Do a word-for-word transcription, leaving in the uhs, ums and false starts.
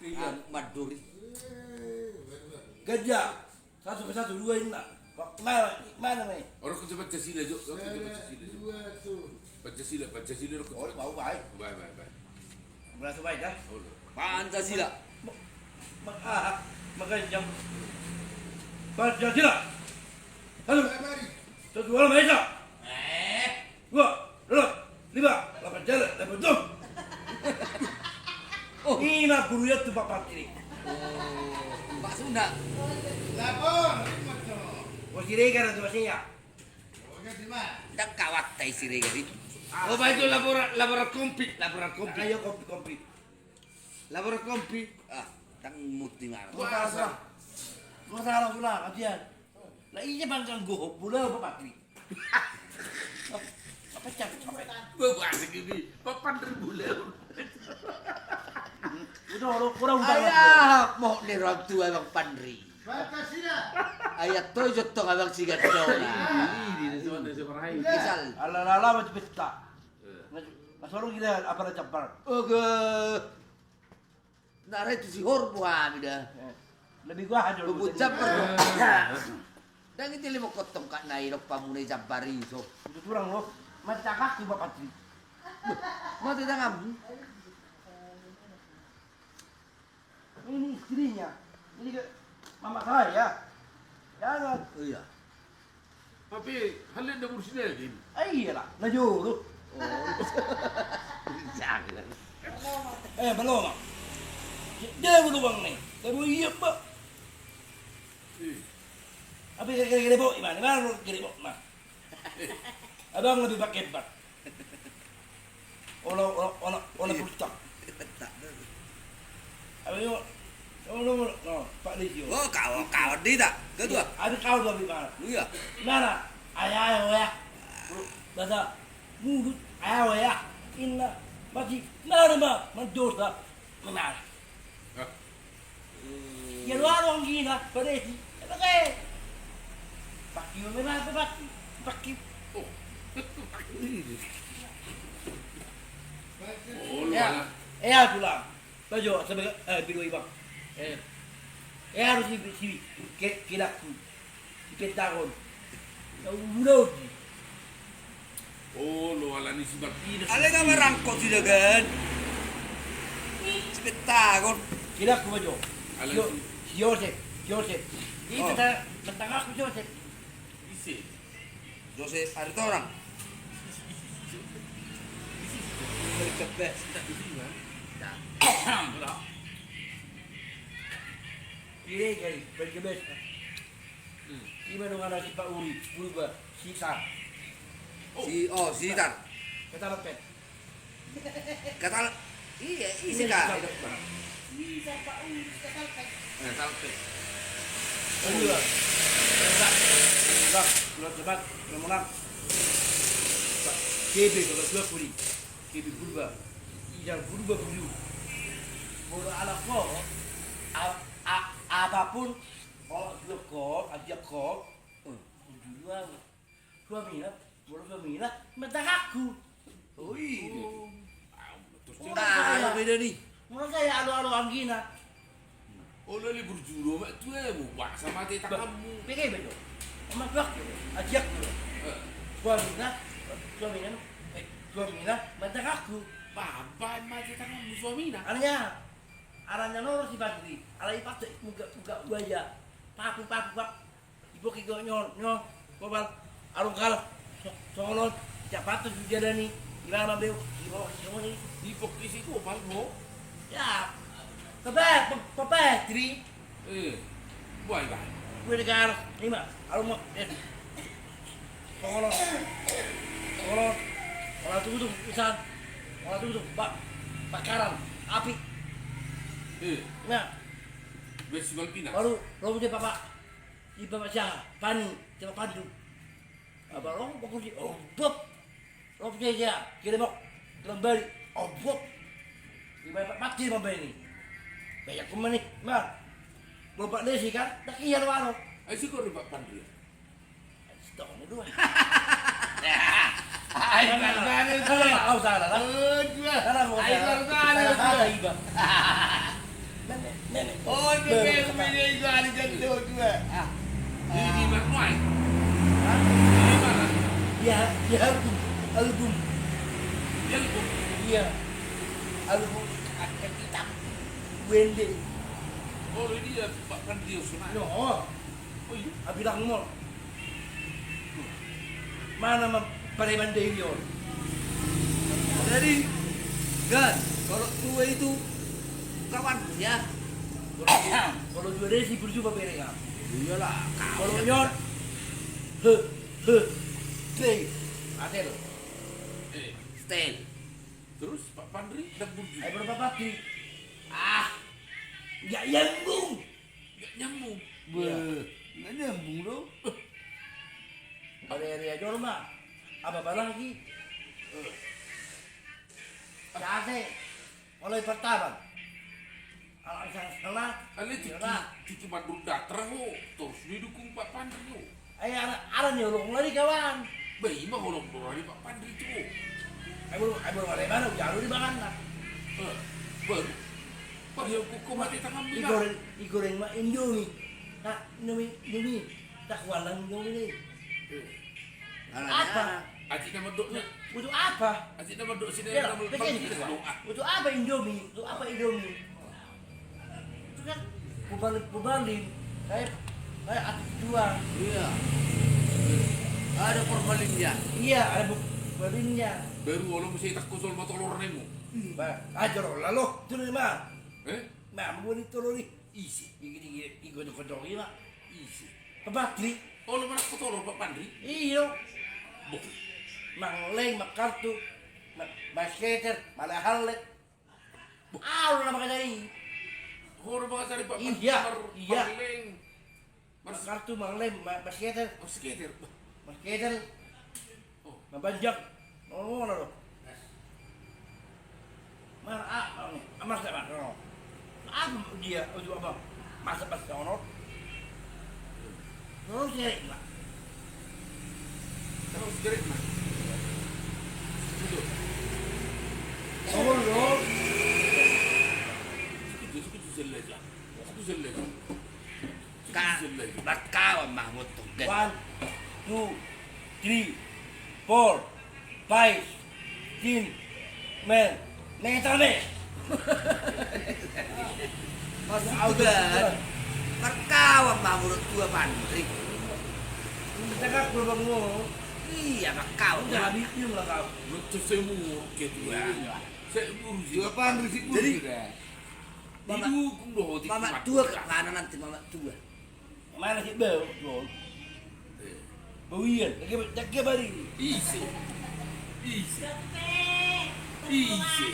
Iya, manduri. Gajah. Satu ke satu, dua ini lah. Mana, mana, mana? Orang kerja Pancasila, Jo. Orang kerja Pancasila, Jo. Pancasila, Pancasila, orang kerja. Oh, mau baik. Baik, baik, baik. Merasa baik, dah? Oh, Pancasila. Ma-, ma-, ah, makanya jam. Pancasila. Halo. Satu, dua, lima, Esa. Eh. Dua, dua, lima, lapan jala, lapan jam. Oh. Ima guru ya tu Pak Patri. Oh, Pak Sunda. Lapor, lapor. Oh, Siregar tu masih ya. Ndang kawatta i Siregar i. Oh, baik tu laporan, laporan kompi, laporan kompi. Ayo kompi, kompi. Laporan kompi. Ah, ndang muti marah. Gua salah. Gua salah, sudah, latihan. Lah iya bangkang gohop, bola apa Patri? Apa cap, apa? Gua asik ini, papan ribu leu. Udah, udah, udah, udah. Ayah, mau nih orang tua Bang Pandri. Pancasila. Ayah toy jottong abang si Gandona. Ini, ini, ini, ini, ini. Misal. Ala, ala, ala, macam pesta. Mas orang gila, apa ada campar? Oke. Nara itu si Horbo hami da. Eh, lebih gua aja. Bubut campar do. Ndang itu lima kotong kak nai lok pamuna i campar i so. Itu kurang lo. Mati cakak tuh Bapak Tri. Mati tanganmu. Ini istrinya. Ini ke mama saya. Jangan. Oh iya. Tapi hallet na mursi na din. Ah, iyalah, na jolo. Oh. Jangan. Eh, belum, Bang. Dia belum, Bang, nih. Baru iya, Bang. Ih. Apa kira-kira bau, Iman? Iman, kira bau, Bang. Abang lebih pakai bat. Ola, ola, ola, ola pultak. Abang yo, ola, ola, no, Pak Lejio. Oh, kau, kau di tak? Ketua. Abang kau lebih parah. Iya. Nara, ayah, ayah, ya. Bahasa mulut, ayah, ayah. Inna, masih, nara, ma, mendosa. Memang. Hah? Iya, lu arong gila, berarti. Pakai. Pakai, memang apa, pakai? Pakai. Oh. Oh, lu ya. Mana? Eh, aku lah. Bajo, sampai, eh, biru, Bang. Eh. Eh, harus di sini. Ke, kilaku. Di Pentagon. Na ulo di. Oh, lo alani si Martinez. Ale na marangko si dagan. Si Pentagon. Kira aku bajo. Alani si Yosep, Yosep. Ini tentang, tentang aku Yosep. Ise. Josep Aritonang. Ise. Ise. Ise. Ise. Ise. Ise. Ise. Ise. Ima nunga na si Pak Uri, Purba, Sitar. Si, oh, Sitar. Katalpet. Katal, iya, isi ka. Sitar, Pak Uri, Katalpet. Katalpet. Purba. Enggak. Enggak. Bulan Jumat, bulan Monang. Pak, K B, kalau dua Puri. K B Purba. Ijal Purba Puri. Bola anak ko, a, a, apapun. Oh, dua kol, aja kol. Hmm. Dua. Suamina, molo suamina, mendang aku. Oh, iya. Molo gaya, beda nih. Molo gaya alo-alo anggina. Oh, lo libur juru, mak, tu, eh, mau baksa mati tanganmu. P K B tu. Amat waktu, ajak tu. Eh. Suamina, suamina, eh, suamina, mendang aku. Babai mati tanganmu, suamina. Aranya, aranya noro si Badri, alai pasti muka, muka buaya. Papu, papu, papu. Iboki go nyon, nyon, gobal, arung kal, songon on, siap patus di jalan ni, di mana beu, di bawah, di bawah ni. Iboki si gobal, bo. Ya, tebak, tebak, tri. Eh, buai, buai. Gue negara, lima, arung mo, eh. Songon on, songon on, olah tutu, isan, olah tutu, bak, bakaran, api. Eh. Nah. Besi balpina. Baru, lo punya papa. Iba ma siaha, Pani, siapa Pandu. Apa lo, bagus di, oh, bop. Lo punya dia, kira bok, kira bari, oh, bop. Iba mati ma bani. Banyak kuma nih, Mar. Belum Pak Desi kan, tak iya lo aro. Ai si kori Pak Pandu. Ai si tong dua. Ai Barbane tu. Au salah lah. Salah mau salah. Ai Barbane tu. Salah kata iba. Dan Ah. Di, di mana, Noai? Hah? Di mana? Di, di album, album. Di album? Iya. Album, ah, kitab. Wende. Oh, ini ya, Pak Pandios, Noai. No. Oh, iya. Abilang mo. Mana ma-, pareban dei on. Jadi, kan, kalau tua itu kawan, ya. Kalau, kalau tua dei si berjumpa bereng, ah. Iyalah, kalau kawan. Nyon, he, he, stay. Atel. Eh. Stay. Terus Pak Panri dan Burju. Eh, berapa Pak Panri? Ah, nggak nyambung. Nggak nyambung. Iya. Beuh, nggak nyambung dong. Area-area jolma. Apa-apa lagi? Eh. Sate. Mulai pertama. Anak saya salah. Ale tiki, tiki mandul datar ho. Terus didukung Pak Panri ho. Ai, ara, ara ni holong lari kawan. Ba, ima holong do lari Pak Panri tu. Ai, baru, ai, baru, mana, ujar lu di bagan lah. Eh, baru. Baru yang kuku mati tangan. Digoreng, digoreng ma Indomie. Nah, Indomie, Indomie. Tak kualang Indomie deh. Eh. Apa? Aji nama doknya. Butuh apa? Aji nama dok sini. Ya, nama begitu. Butuh apa Indomie? Butuh apa Indomie? Itu kan formalin, formalin. Kayak, kayak atik dua. Iya. Ada formalinnya. Iya, ada bu-, formalinnya. Baru olo mesti tak kusol motor nemu. Hmm. Ba, ajar olo lo, tu ni ma. Eh? Ma, mau ni tolong ni. Isi. Gigi, gigi, gigi, kodok, kodok, iya, Pak. Isi. Pak Patri. Olo mana kotoro, Pak Pandri? Iyo. Boh. Mangleng, makartu, ma-, masketer, malahalle. Au na mangajari. Horo mangajari Pak Iya, Mar-, iya. Marleng. Mar- Kartu, marlem, ma-, masketer. Masketer. Masketer. Oh. Mabanjak. Oh, na do. Mar-, a-, a-, mas, mas, no. Apa dia, uju apa? Masa pas sono. Terus ya, Mak. Terus gerik, Mak. Betul. Oh, lo. Sekejap, sekejap, sekejap. Sekejap, sekejap. Ka-, sekejap, sekejap. Markawan Mahmud tu. One, two, three, four, five, six, man. Metal, man. Mas, au, udah. Markawan Mahmud tu Pak Pandri. Kita kan belum bangun. Iya, markawan. Udah habis dia lah kau. Betul semua gitu ya. Iya. Saya urus juga Pak Pandri sih. Jadi, urus juga. Mamak, didukung do ho, mamak tua, ke mana nanti mamak tua? Mana si bau, bau? Eh. Bau ian, jaga, jaga bari. Ise. Ise. Ise.